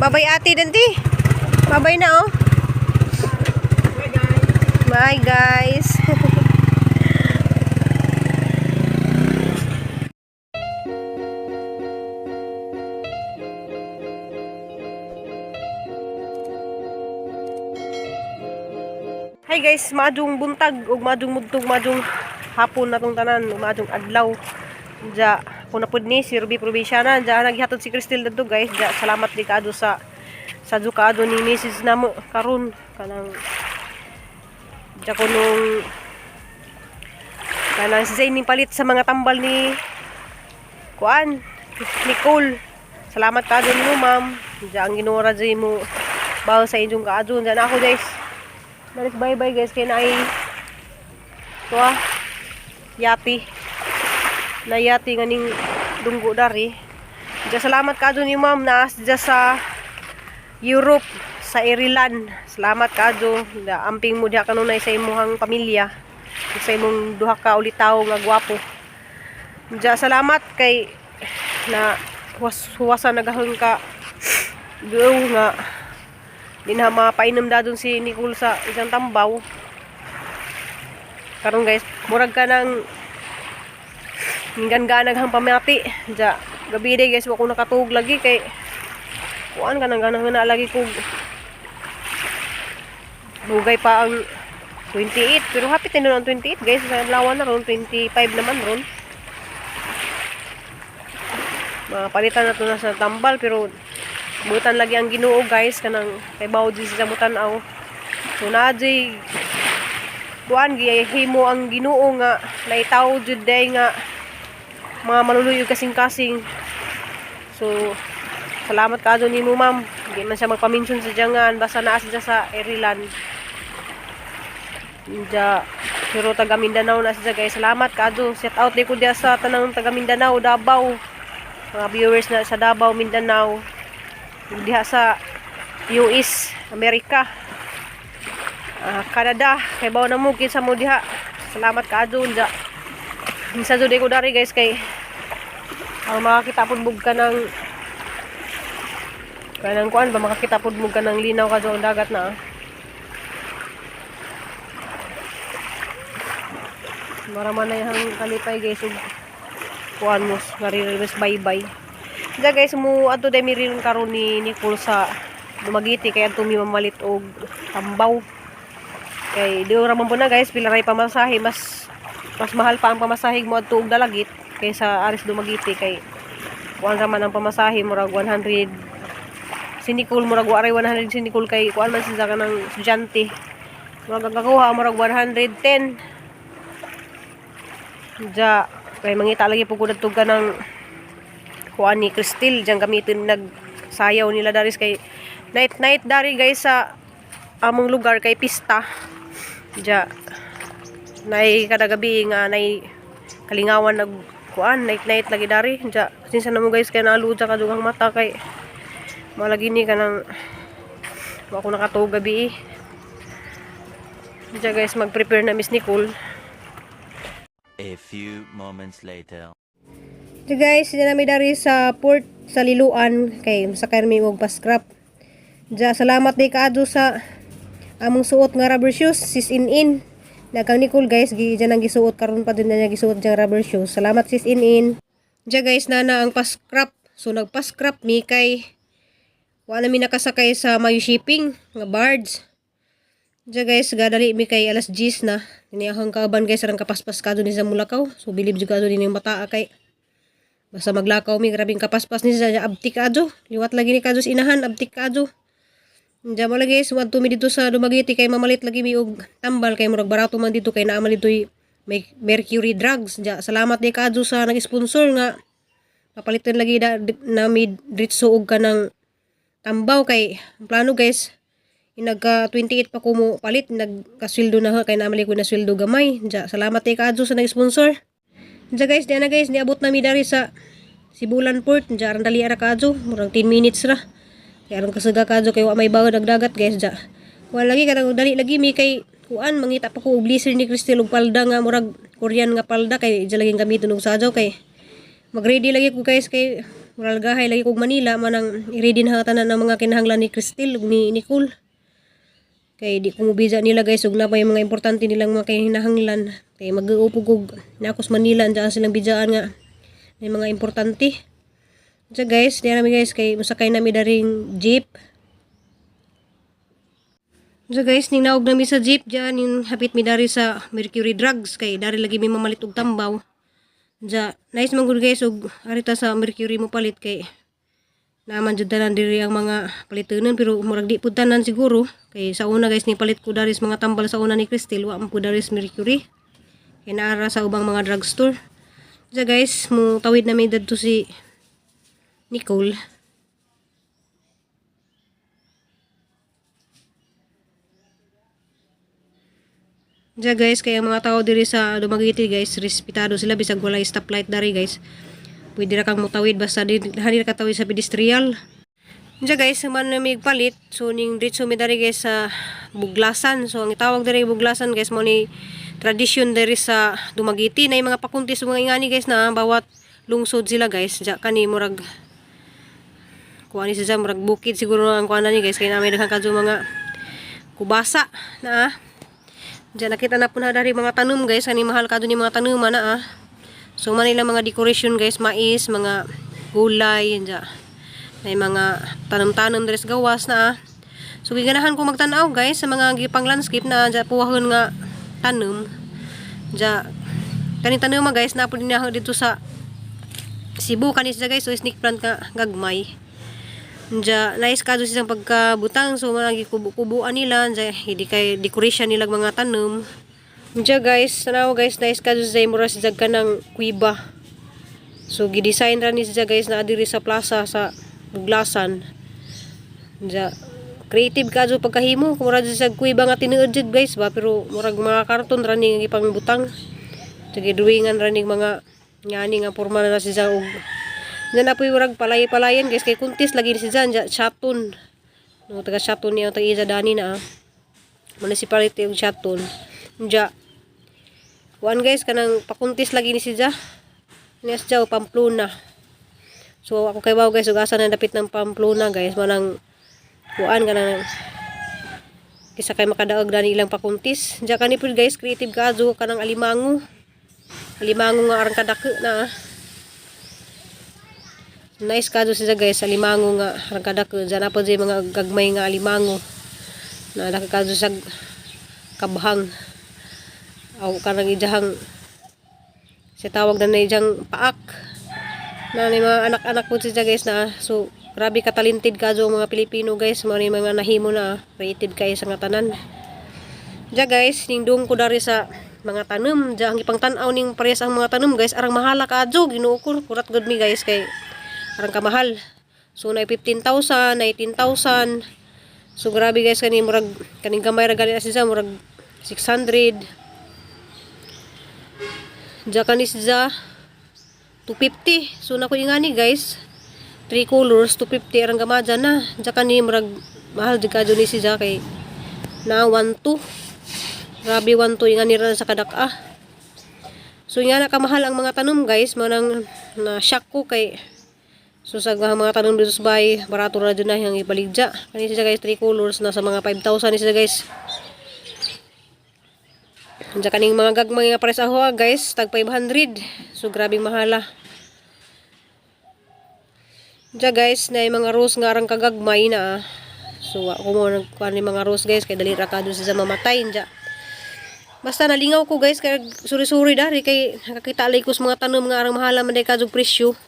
Babay ate danti. Babay na oh. Bye guys. Hi guys, maadjong buntag ug maadjong mudtog, maadjong hapon na tong tanan, ug maadjong adlaw. Ja, ako na pud ni si Ruby Provinciana. Ja naghihatod si Cristel dadto guys. Ja salamat di kaado sa kaado ni Mrs. namo karon kanang ja ko nung kanang si Zay ning palit sa mga tambal ni kuan Nicole. Salamat kaado nimo, ma'am. Ja ang Ginoo ra jay mo bawo sa inyong kaadto. Ja na ako guys. Dalis bye bye guys kay naay tuwa yati na yati nga ning dunggo dari. Diya salamat ka ni ma'am na diya sa Europe, sa Ireland. Salamat kaadto. Da amping mo diha kanunay sa imuhang pamilya. Sa imong duha ka ulitaw nga gwapo. Diya salamat kay na huwasan nagahong ka duo nga di na mapainom dadon si Nicole sa isang tambaw. Karon guys, murag ka ng hinggan hang pamati. Ja, gabi day guys, wa ko nakatuog lagi kay kuan ka nang ganang na lagi ko hugay pa ang 28, pero happy din ang 28 guys, sa adlaw na ron 25 naman ron. Mapalitan na to na sa tambal, pero butan lagi ang Ginoo guys, kanang kay bawo di sa mutan-aw. So naa jay kuan, gihimo ang Ginoo nga naitaw jud day nga mga maluluyo kasing-kasing. So salamat kaadto nimo, ma'am. Di man siya magpa-mention sa diyangan, basta naa siya sa Ireland. Ja, pero taga Mindanao na siya guys. Salamat kaadto. Shout out di ko diya sa tanang taga Mindanao, Davao. Mga viewers na sa Davao, Mindanao. Ug diha sa US, Amerika. Ah, Canada, kay bawo na mo kinsa mo diha. Salamat kaadto ja. Minsan jud ko dari guys kay ang makakita pud mo ka ng kanang kuan ba, makakita pud mo ka ng linaw ka ang dagat na. Ah. Maraman na yung kalipay guys ug kuan mo nari-request bye bye. Diya guys, mo adto day mi rin karon ni Nicole sa Dumaguete kay adto mi mamalit og tambaw. Kay di ra man po na guys, pila ray pamasahe, mas mas mahal pa ang pamasahe mo adto og Dalagit kaysa aris Dumaguete kay kuan ra man ang pamasahe, murag 100 si Nicole, murag wa ray 100 si Nicole kay kuan man siya kanang estudyante. Murag ang kakuha murag 110. Ja, kay mangita lagi po ko dadto ka ng kuan ni Cristel diyan gamitin nagsayaw nila daris kay night night dari guys sa among lugar kay pista. Ja, nay kada gabi nga nay kalingawan nag kuan night night lagi dari. Ja, sinsa na mo guys kay naaluja ka dugang mata kay malagi ni kanang wa ko nakatuog gabi eh. Ja guys, mag-prepare na Miss Nicole. A few moments later. So guys, di namin dari sa port sa Liloan kay sakay mi og pa-scrap. Ja, salamat di kaadto sa among suot nga rubber shoes, sis in in. Nagkang Nicole guys, gi dyan ang gisuot karon pa din na niya gisuot dyan rubber shoes. Salamat, sis in in. Ja guys, nana ang pa-scrap. So nagpa-scrap mi kay wala mi nakasakay sa Mayo Shipping nga barge. Diya guys, gadali mi kay alas 10 na. Ini akong kauban guys, arang kapaspas ka ni sa mulakaw. So bilib jud ka din yung bata kay basta maglakaw mi, grabing kapaspas ni siya, abtik adyo. Liwat lagi ni kadyo sa inahan, abtik kadyo. Diya mo lagi, suwad mi dito sa Dumaguete kay mamalit lagi mi og tambal kay murag barato man dito kay naa man dito may Mercury Drugs. Diya, salamat di kadyo sa nag-sponsor nga papalitan lagi da, na mi diretso og kanang tambaw kay ang plano guys, nagka 28 pa ko mo palit, nagkasweldo na kay namali ko na sweldo gamay. Diya, salamat kay kadyo sa nag-sponsor. Diya guys, diya na guys, niabot na mi dari sa Sibulan Port. Diya aron dali ra kadyo, murag 10 minutes ra. Kay aron kasaga kadyo kay wa may bawod nagdagat guys diya. Kuan lagi kanang dali lagi mi kay kuan mangita pa ko og blazer ni Cristel og palda nga murag Korean nga palda kay diya lagi gamiton og sadyaw kay mag-ready lagi ko guys kay Muralgahay lagi kog Manila manang i-ready na tanan ang mga kinahanglan ni Cristel ug ni Nicole. Kay di ko mobisa nila guys ug na pa yung mga importante nilang mga kinahanglan. Kay mag-uupo kog na ako sa Manila andiyan silang bidjaan nga may mga importante. So guys, di nami guys kay mosakay nami daring jeep. So guys, ning naog nami sa jeep diyan yung hapit mi dari sa Mercury Drugs kay dari lagi mi mamalit og tambaw. Diya, nice man gud guys og arita sa Mercury mo palit kay naman jud tanan diri ang mga palitunan pero murag di pud tanan siguro kay sa una guys ni palit ko dari sa mga tambal sa una ni Cristel wa man pud dari sa Mercury kay naara sa ubang mga drugstore. So guys, mo tawid na mi dadto si Nicole. Diya guys, kaya ang mga tao diri sa Dumaguete guys, respetado sila bisag walay stoplight dari guys. Pwede ra kang mutawid basta di hani ra katawid sa pedestrian. Diya guys, man na may palit, so ning diretso mi dari guys sa Buglasan. So ang itawag diri Buglasan guys mo ni tradisyon diri sa Dumaguete na yung mga pakuntis mga ingani guys na bawat lungsod sila guys. Diya kani murag kuha ni siya murag bukid siguro ang kuha ni guys kay na may daghan kadto mga kubasa na ah. Diyan nakita na po na dari mga tanom guys, ani mahal ka ni mga tanom na ah. So man nila mga decoration guys, mais, mga gulay, yan dyan. May mga tanom-tanom diri sa gawas na ah. So giganahan ko magtan-aw guys sa mga gipang landscape na dyan puwahon nga tanom. Dyan kaning tanom ah, guys na po din dito sa Cebu kanis siya guys, so snake plant nga gagmay. Diya, nice ka silang pagkabutang. So, mga gikubo-kubuan nila. Diya, hindi kay decoration nila mga tanom. Diya guys, tanaw guys, nice ka sa mura siya ka ng kuiba. So, gidesign ra ni siya guys na diri sa plaza sa Buglasan. Diya, creative ka jud pagkahimo. Mura jud siya kuiba nga tinuod jud guys ba, pero murag mga karton ra ni ipangbutang. Sige, drawingan ra ni mga ngani nga porma na siya og Diyan na po yung murag palay-palayan guys kay kuntis lagi ni si Jan Chaton. No taga Chaton niya taga Iza Dani na ah. Municipality og Chaton. Diya. Kuan guys kanang pakuntis lagi ni si Ja. Niya si Ja Pamplona. So ako kay wow guys ug asa na dapit ng Pamplona guys manang kuan kanang kisa kay makadaog dani ilang pakuntis. Diya kani pud guys creative kaadto kanang alimango. Alimango nga arang kadako na ah. Nice ka siya guys, alimango nga arang kadako. Diyan na po siya mga gagmay nga alimango. Na kadto sa kabhang. Aw kanang ijahang siya tawag na na ijang paak. Na ni mga anak-anak po siya guys na so grabe ka talented ka ang mga Pilipino guys, mga ni mga nahimo na creative kayo sa nga tanan. Diya guys, nindung ko dari sa mga tanom. Diya ang ipang tan-aw ning parehas ang mga tanom guys, arang mahala ka adyo Ginoo ko, kurat gud mi guys kay arang kamahal. So na 15,000, 19,000. So grabe guys kani murag kaning gamay ra gali na siya murag 600. Diya kani siya 250. So nako ingani guys. Three colors 250 arang gamaja na. Diya kani murag mahal jud kadyo ni siya kay na 12. Grabe 12 ingani ra sa kadak-a. So nga na kamahal ang mga tanom guys, manang na shock ko kay so sa mga tanom dito sa bahay, barato ra jud na yang ibaligya. Kani siya guys, three colors na sa mga 5,000 ni siya guys. Diyan kaning mga gagmay nga pares aho guys, tag 500. So grabing mahala. Diyan guys, na yung mga rose nga arang kagagmay na ah. So ako mo nagkuha ni mga rose guys kay dali ra ka dun sa mamatay diyan. Basta nalingaw ko guys kay suri-suri dari kay nakakita lay ko sa mga tanom nga arang mahala man day kadtong presyo.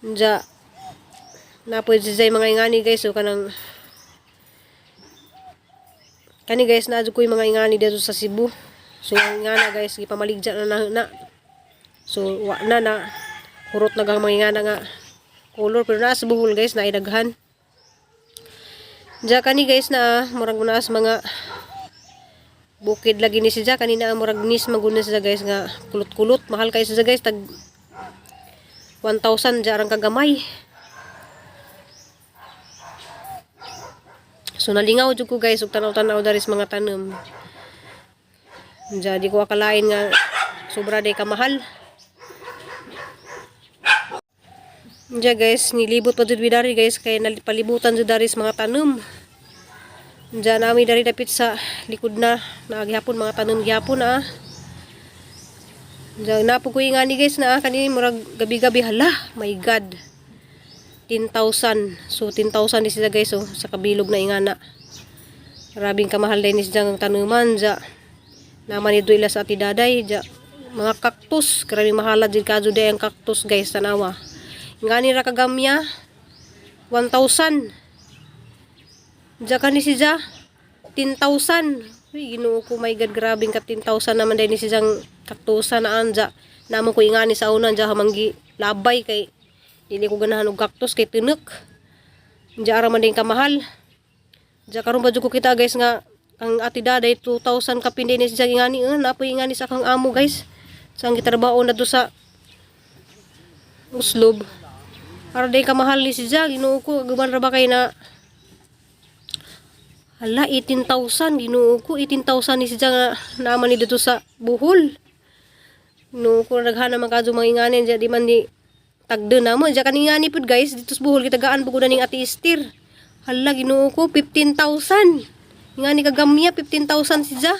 Diyan na pwede siya mga ingani guys so kanang kani guys na ko yung mga ingani dito sa Cebu. So ang ingana guys gipamaligya na na, na. So wa na na hurot na gang mga ingana nga color pero naa sa Bohol guys na daghan. Diya kani guys na murag na sa mga bukid lagi ni siya kanina murag nis maguna siya guys nga kulot-kulot mahal kay siya guys tag 1,000 diya arang kagamay. So nalingaw jud ko guys ug tanaw-tanaw dari sa mga tanom. Diya di ko akalain nga sobra day kamahal. Diya guys, nilibot pa jud mi dari guys, kay nalipalibutan jud dari sa mga tanom. Diya nami dari dapit sa likod na naghapon mga tanom gihapon ah. Diya napo ko nga ni guys na kani murag gabi-gabi, hala, my God. 10,000. So 10,000 ni sila guys, oh, sa kabilog na ingana. Grabing kamahal din ni siya ang tanuman diya. Naman ni ila sa ati daday diya. Mga cactus, grabe mahala jud kadyo day ang cactus guys, tanawa. Ngani ra kagamya 1,000. Diya kani si Ja 10,000. Uy, Ginoo ko, my God, grabing ka 10,000 naman din ni si Jang kaktusan na anja. Namo ko ingani sa una diya hamanggi labay kay dili ko ganahan og cactus kay tinik. Diya ara man din kamahal. Diya karon ba jud ko kita guys nga ang ati daday 2,000 kapin din ni siya ingani, eh, napoy ingani sa akong amo guys. Sa ang gitrabaho na do sa uslob. Ara day kamahal ni si Ja, Ginoo ko, guman ra ba kay na. Hala, 18,000, Ginoo ko, 18,000 ni si Ja nga naman ni dito sa Bohol. Ginoo ko, naghanap man kadto mga ingani diya di man ni tagdo na mo. Diya kaning ingani pud guys, dito sa Bohol gitagaan pud ko na ning Ate Esther. Hala, Ginoo ko, 15,000. Ingani kagamya, 15,000 si Ja.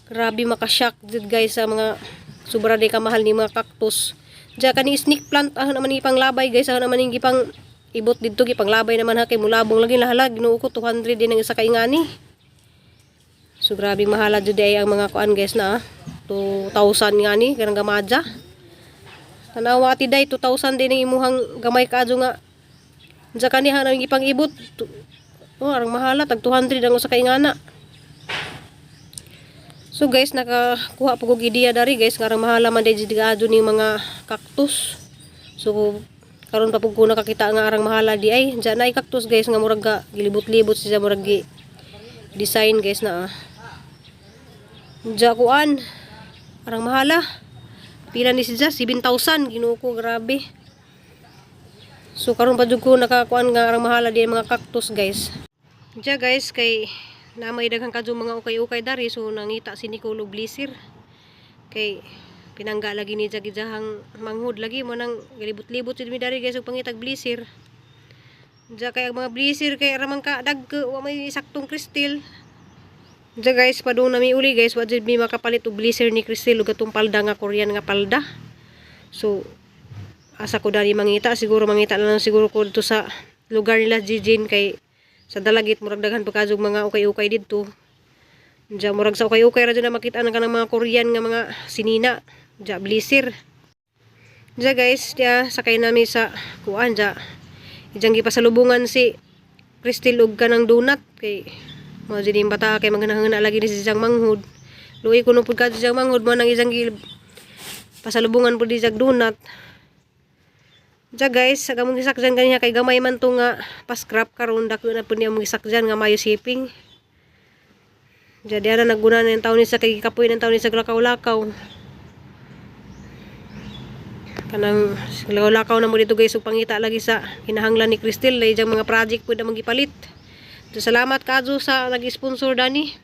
Grabe makashock jud guys sa mga sobra di kamahal ni mga cactus. Diya kani snake plant ah naman ipang labay guys, ah naman yung gipang ibot didto, gipang labay naman ha kay mulabong lagi lahala, Ginoo ko, 200 din ang isa ka ingani. So grabe mahala jud ay ang mga kuan guys na ah. 2,000 ngani kanang gamadya. Tanawa ati day 2,000 din ang imuhang gamay kaadyo nga. Diya kani ha nang ipang ibot. Oh, arang mahala tag 200 ang usa ka ingana. So guys, nakakuha po kog ideya dari guys, nga arang mahala man day jud kaadyo ning mga cactus. So karon pa pud ko nakakita nga arang mahala di ay. Diyan na cactus guys nga murag ga gilibot-libot siya, murag gi design guys na ah. Diya kuan arang mahala. Pila ni siya? 7,000. Ginoo ko, grabe. So karon pa jud ko nakakuan nga arang mahala di ang mga cactus guys. Diya guys, kay namay daghang kadyo mga ukay-ukay dari, so nangita si Nicole og blazer. Kay pinangga lagi ni Jagi jahang manghud lagi mo nang galibot-libot jud mi dari guys og pangitag blazer. Diya kay ang mga blazer kay ramang ka dagko, wa may saktong Crystal. Diya guys, padung nami uli guys, wa jud mi makapalit og blazer ni Crystal ug atong palda nga Korean nga palda. So asa ko dali mangita? Siguro mangita na lang siguro ko dito sa lugar nila Jijin kay sa Dalagit murag daghan pa kadyo mga ukay-ukay didto. Diya murag sa ukay-ukay ra jud na makita ang kanang mga Korean nga mga sinina. Diya blazer. Diya guys, diya sakay nami sa kuan diya. Ijang gipasalubungan si Crystal og kanang donut kay mo jud yung bata kay maghanahana lagi ni si Jang manghud. Luoy kuno pud kadto Jang manghud mo nang isang pasalubungan pud di jag donut. Diya guys, sa among gisakyan ganiha kay gamay man to nga pa-scrap karon, dako na pud niya among gisakyan nga mayo shipping. Diya diya na naguna na yung taon ni sa kay kapoy ng taon ni sa lakaw-lakaw. Kanang lakaw-lakaw na mo dito guys ug pangita lagi sa kinahanglan ni Crystal na ijang mga project pud na magipalit. So, salamat kadyo sa nag-sponsor dani.